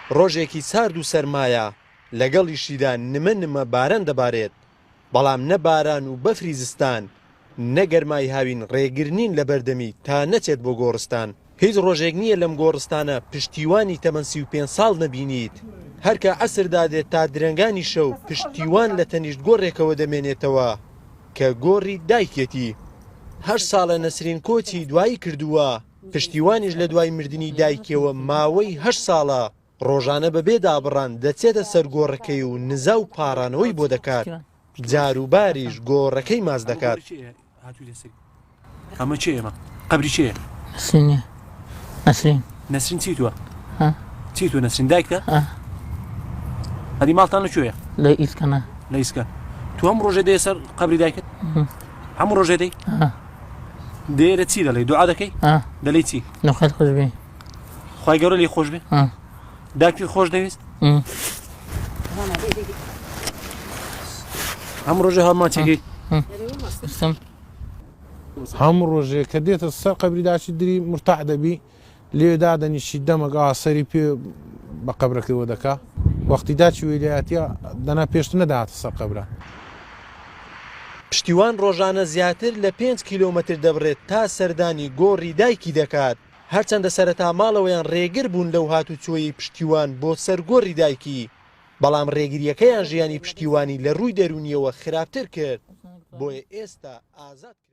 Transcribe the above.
ڕۆژێکی سارد و سەرمایە، لەگەڵیشیدا نمە نمە باران دەبارێت، بەڵام نە باران و بەفری زستان، نە گەرمای هاوین ڕێگر نین لە بەردەمی تا نەچێت بۆ گۆڕستان. هیچ ڕۆژێک نییە لەم گۆڕستانە پشتیوانی تەمەن 35 ساڵ نەبینیت. هەر کە عەسر دادێت تا درەنگانی شەو پشتیوان لە تەنیشت گۆڕێکەوە دەمێنێتەوە کە گۆڕی دایکێتی. هەشت ساڵە نەسرین کۆچی دوایی کردووە، پشتیوانیش لە دوای مردنی دایکیەوە ماوەی هەشت ساڵە ڕۆژانە بەبێ دابڕان دەچێتە سەر گۆڕەکەی و نزا و پاڕانەوەی بۆ دەکات، جاروباریش گۆڕەکەی ماچ دەکات. ئەمە کێیە ئەمە قەبری کێیە؟ نەسرینە نەسرین. نەسرین چی تووە؟ چی تووە نەسرین دایکتە؟ ئەدی ماڵتان لە کوێیە؟ لە ئیسکەنە. لە ئیسکە. تو هەموو ڕۆژێ دێ سەر قەبری دایکت؟ هەموو ڕۆژێ دێی؟ دێرە چی دەڵێی؟ دوعا دەکەی؟ دەلێی چی؟ لە خوای خۆش بێ. خوای گەورە لێی خۆش بێ؟ دایکت خۆش دەویست؟ هەموو ڕۆژێ هەڵماچێکی؟ هەموو ڕۆژێ کە دێتە سەر قەبری داچی دری مرتاح دەبی لێ دادەنیشی دەمەک ئا سەری پێ بە قەبرەکەوە دەکا وەختی داچی ویلایەتە دەنا پێشتر نەدەهاتە سەر قەبرە. پشتیوان ڕۆژانە زیاتر لە پێنج کیلۆمەتر دەبڕێت تا سەردانی گۆڕی دایکی دەکات، هەرچەندە سەرەتا ماڵەوەیان ڕێگر بوون لەو هاتوچۆیەی پشتیوان بۆ سەر گۆڕی دایکی، بەڵام ڕێگرییەکەیان ژیانی پشتیوانی لە ڕووی دەروونییەوە خراپتر کرد، بۆیە ئێستا ئازاد کراوە.